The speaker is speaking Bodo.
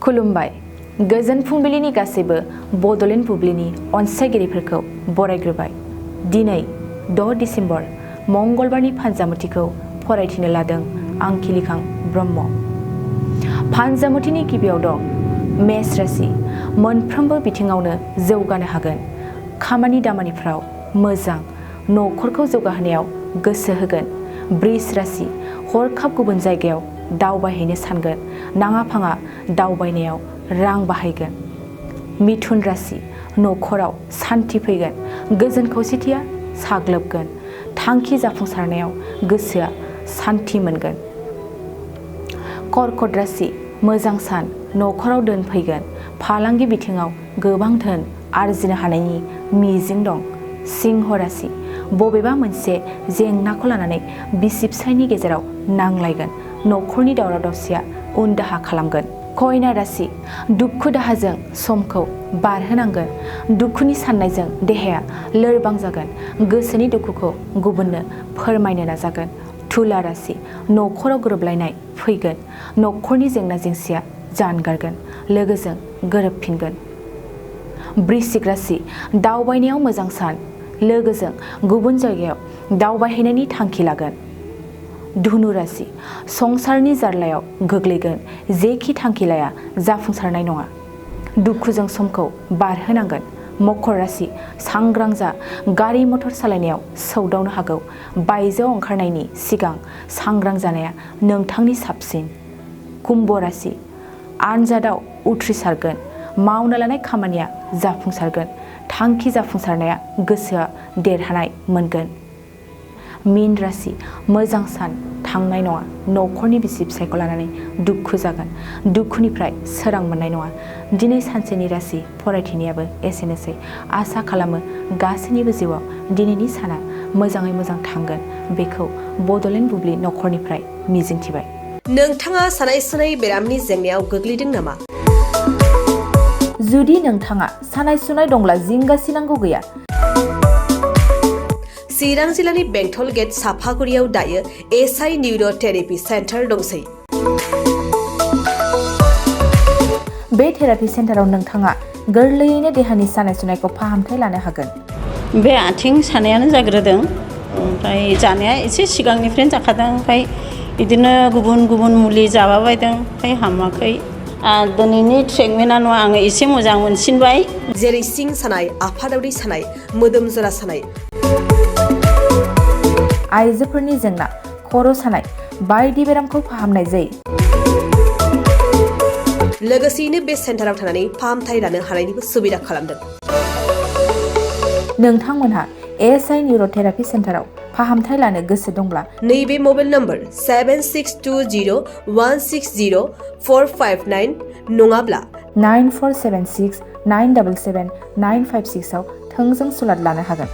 खुलुमबाय गोजोन फुंबिलिनि गासैबो बड'लेण्ड बुब्लिनि अनसायगिरिफोरखौ बरायग्रोबाय। दिनै 6 डिसेम्बर मंगलबारनि फानजामुथिखौ फरायथिनो लादों आं खिलिखां ब्रह्म। फानजामुथिनि गिबियाव दं मेष राशि। मोनफ्रोमबो बिथिङावनो जौगानो हागोन। खामानि दामानिफ्राव मोजां, न'खरखौ जौगाहोनायाव गोसो होगोन। बृष राशि। हरखाब गुबुन जायगायाव दावबायहैनो सानगोन। नाङा फाङा दावबायनायाव रां बाहायगोन। मिथुन राशि। न'खराव सान्थि फैगोन। गोजोन खौसेथिया साग्लोबगोन। थांखि जाफुंसारनायाव गोसोआ सान्थि मोनगोन। कर्कट राशि। मोजां सान, न'खराव धोन फैगोन। फालांगि बिथिङाव गोबां धोन आरजिनो हानायनि मिजिं दं। सिंह राशि। बबेबा मोनसे जेंनाखौ लानानै बिसि फिसायनि गेजेराव नांलायगोन। न'खरनि दावराव दावसिया उन दाहा खालामगोन। कन्या राशि। दुखु दाहाजों समखौ बारहोनांगोन। दुखुनि साननायजों देहाया लोरबां जागोन। गोसोनि दुखुखौ गुबुननो फोरमायनो नाजागोन। तुला राशि। न'खराव गोरोबलायनाय फैगोन। न'खरनि जेंना जेंसिया जानगारगोन। लोगोजों गोरोबफिनगोन। वृश्चिक राशि। दावबायनायाव मोजां सान, लोगोजों गुबुन जायगायाव दावबायहैनायनि थांखि लागोन। धनु राशि। संसारनि जार्लायाव गोग्लैगोन। जेखि थांखि लाया जाफुंसारनाय नङा। दुखुजों समखौ बारहोनांगोन। मकर राशि। सांग्रां जा, गारि मटर सालायनायाव सौदावनो हागौ। बायजोआव ओंखारनायनि सिगां सांग्रां जानाया नोंथांनि साबसिन। कुम्भ राशि। आनजादाव उथ्रिसारगोन। मावनो लानाय खामानिया जाफुंसारगोन। थांखि जाफुंसारनाया गोसोआ देरहानाय मोनगोन। मीन राशि। मोजां सान थांनाय नङा। न'खरनि बिसि फिसायखौ लानानै दुखु जागोन। दुखुनिफ्राय सोरां मोननाय नङा। दिनै सानसेनि राशि फरायथिनायाबो एसेनोसै। आसा खालामो गासैनिबो जिउआव दिनैनि साना मोजाङै मोजां थांगोन। बेखौ बड'लेण्ड बुब्लि न'खरनिफ्राय मिजिंथिबाय। नोंथाङा सानाय सुनाय बेरामनि जेंनायाव गोग्लैदों नामा? जुदि नोंथाङा सानाय सुनाय दंब्ला जिंगासिनांगौ गैया। चिरां जिल्लानि बेंटल गेट साफागुरियाव दायो एसआइ निउर' थेरापि सेन्टार दंसै। बे थेरापि सेन्टाराव नोंथाङा गोरलैयैनो देहानि सानाय सुनायखौ फाहामथाय लानो हागोन। बे आथिं सानायानो जाग्रोदों, ओमफ्राय जानाया एसे सिगांनिफ्रायनो जाखादों, ओमफ्राय बिदिनो गुबुन गुबुन मुलि जाबाबायदों, ओमफ्राय हामाखै। दिनैनि ट्रिटमेन्टआ नङा, आङो एसे मोजां मोनसिनबाय। जेरै सिं सानाय, आफादावरि सानाय, मोदोम जरा सानाय, आइजोफोरनि जेंना, खर' सानाय बायदि बेरामखौ फाहामनाय जायो। लोगोसेयैनो बे सेन्टाराव थानानै फाहामथाय लानो हानायनिबो सुबिदा खालामदों। नोंथांमोनहा एसआइ निउर' थेरापि सेन्टाराव फाहामथाय लानो गोसो दंब्ला नैबे मबाइल नम्बर 7620160459 नङाब्ला 9476977956 आव थोंजों सुलाद लानो हागोन।